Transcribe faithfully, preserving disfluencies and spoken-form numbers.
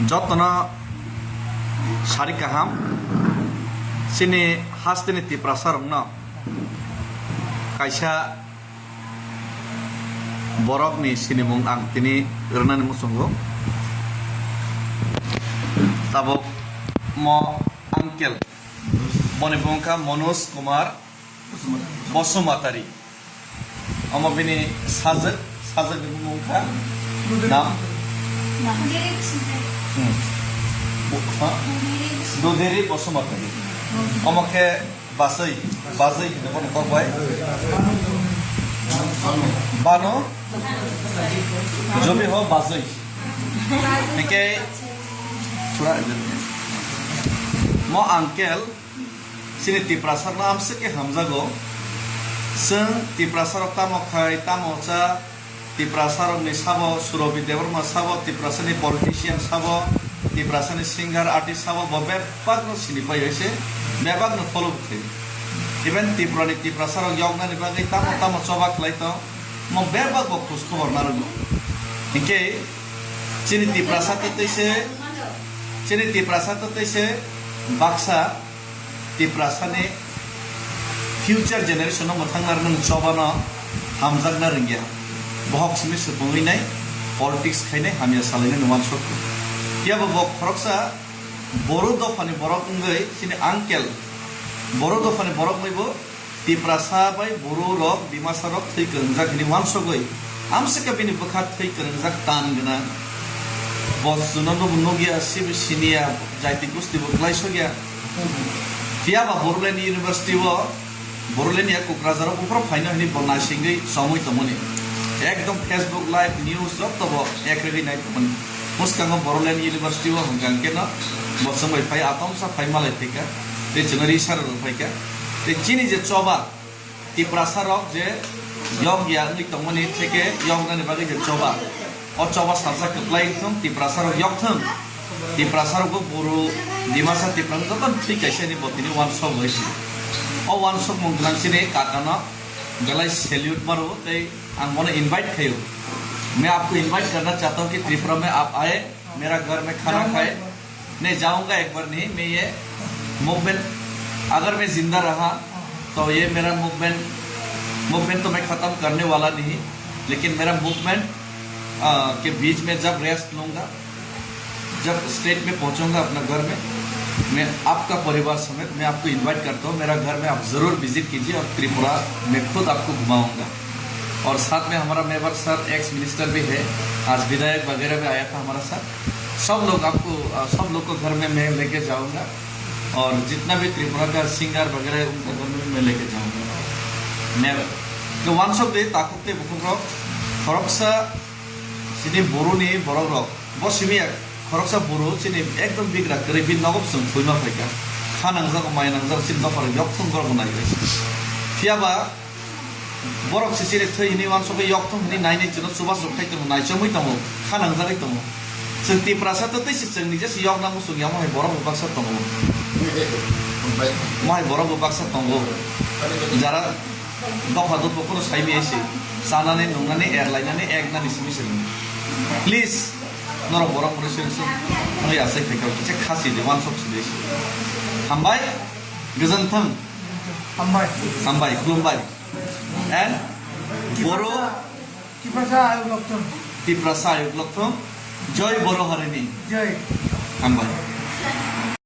Jotono sari kaham, chini hasteni Tiprasa rokno kaisa borokni sinimung ang tini rwnani muchungo. Tabuk mo uncle, boni bumung kha Manoj Kumar Basumatari. Omo bini sajwk, sajwk ni bumung kha nam? Hmm. Bu-, ha? Duderi Basumatari. Omo khe bajwi, bajwi hino bono kok bai. Bano? Jobi ho bajwi. Hingke mo uncle chini Tiprasa no amswk khe hamjago. Chwng Tiprasa rok tamo khai, tamo cha, Tiprasa rokni sabo Surobi Debbarma sabo, Tiprasani politician sabo, Tiprasani singer artist sabo, bo bebak no sini pai se, bebak no follow khai. Even Tripura ni Tiprasa rok yoknani bagwi tamo tamo choba khlai tong, mo bebak bo khus khobor narwgo. Hinkhe chini Tiprasa to tei se, chini Tiprasa to tei se baksa Tiprasani future generation no mwthangna rwnani choba no hamjakna rwngya. Bohok simi swpungwi nai politics khainai hamya salainani uansuk. Phiya bo bo khoroksa Boru dophani borok wngwi chini uncle, Boru dophani borok wngwi bo Tiprasa bai Boru rok, Dimasa rok thwi kwrwngjak hwnwi uansugwi, amswkhe bini bwkha thwi kwrwngjak tan gwnang. Bo chwngno nukya, sibo siniya, jaiti gusti bo kwlaisokya. Phiya ba Borulen University o, Borulen ya Kokrajhar o buphuru phaino hwnwi bo naisingwi chomwi tongmani. Ekdom Facebook live news jotto bo ekrwgwi nai tongmani. Bwskango Borulen University o hwnkha hwnkhe no bo chwng bai phai atomsa phai malai phaikha. Tei chwngno ri sara rw phaikha. Tei chini je choba, Tiprasa rok je yokya wngwi tongmani theke yoknani bagwi je choba. O choba salsa kwplai wngthung, Tiprasa rok yokthung. Tiprasa rok bo Boru, Dimasa, Tiprasa joto thwi kaisa ni bo tini uansuk bai si. O uansukmung gwnang chini kaka no belai salute maro tei ang bono invite khaio. मैं आपको invite करना चाहता हूँ कि त्रिपुरा में आप आए, मेरा घर में खाना खाए। नहीं जाऊंगा एक बार नहीं, मैं ये मूवमेंट, अगर मैं जिंदा रहा तो ये मेरा मूवमेंट, मूवमेंट तो मैं खत्म करने वाला नहीं, लेकिन मेरा मूवमेंट के बीच में जब रेस्ट लूंगा, जब स्टेट में पहुंचूंगा अपना घर में, मैं आपका परिवार समेत मैं आपको इनवाइट करता हूँ, मेरा घर में आप जरूर विजिट कीजिए और त्रिपुरा में खुद आपको घुमाऊंगा। और साथ में हमारा मेवाड़ सर, एक्स मिनिस्टर भी है, आज विधायक वगैरह भी आया था हमारा साथ। सब लोग आपको, अ, सब लोग को घर में मैं लेके जाऊंगा और जितना भी त्रिपुरा का सिंगर वगैरह है, उनका घर में भी मैं लेके जाऊंगा। मैं तो वन सब दे ताकुते बुकुम रॉक, खरकसा सिनी बोरो नी बरक रॉक, बस सिमी एक खरकसा बोरो सिनी एकदम बिगड़ा करे भी नगब संग थोई मा फेंका। खा नंगजा को माय नंगजा सिन दफा रॉक, यक थम गरम बनाई गई। फिया बा, Borok se chini thwi hwnwi uansukgwi yokthung hwnwi nainwi chwngno chubachu khai tongo, naichomwi tongo, kha nangjagwi tongo. Chwng Tiprasa tei tei se chwngni je se yokna muchung ya, mohai borok bo baksa tongo. Mohai borok bo baksa tongo. Jara dopha dopha phano sai maya se, chanani, nungnani, erlainani, eknani simi se. Please, norok borok rok se, se, ano yasai khai kha, kisa khasi de, uansuk se de. Hambai, gozanthung. Hambai. Hambai, khulumbai. And Boro Tiprasa ayuk lokthung. Tiprasa ayuk lokthung. Joy Boro harini. Joy. Hambai.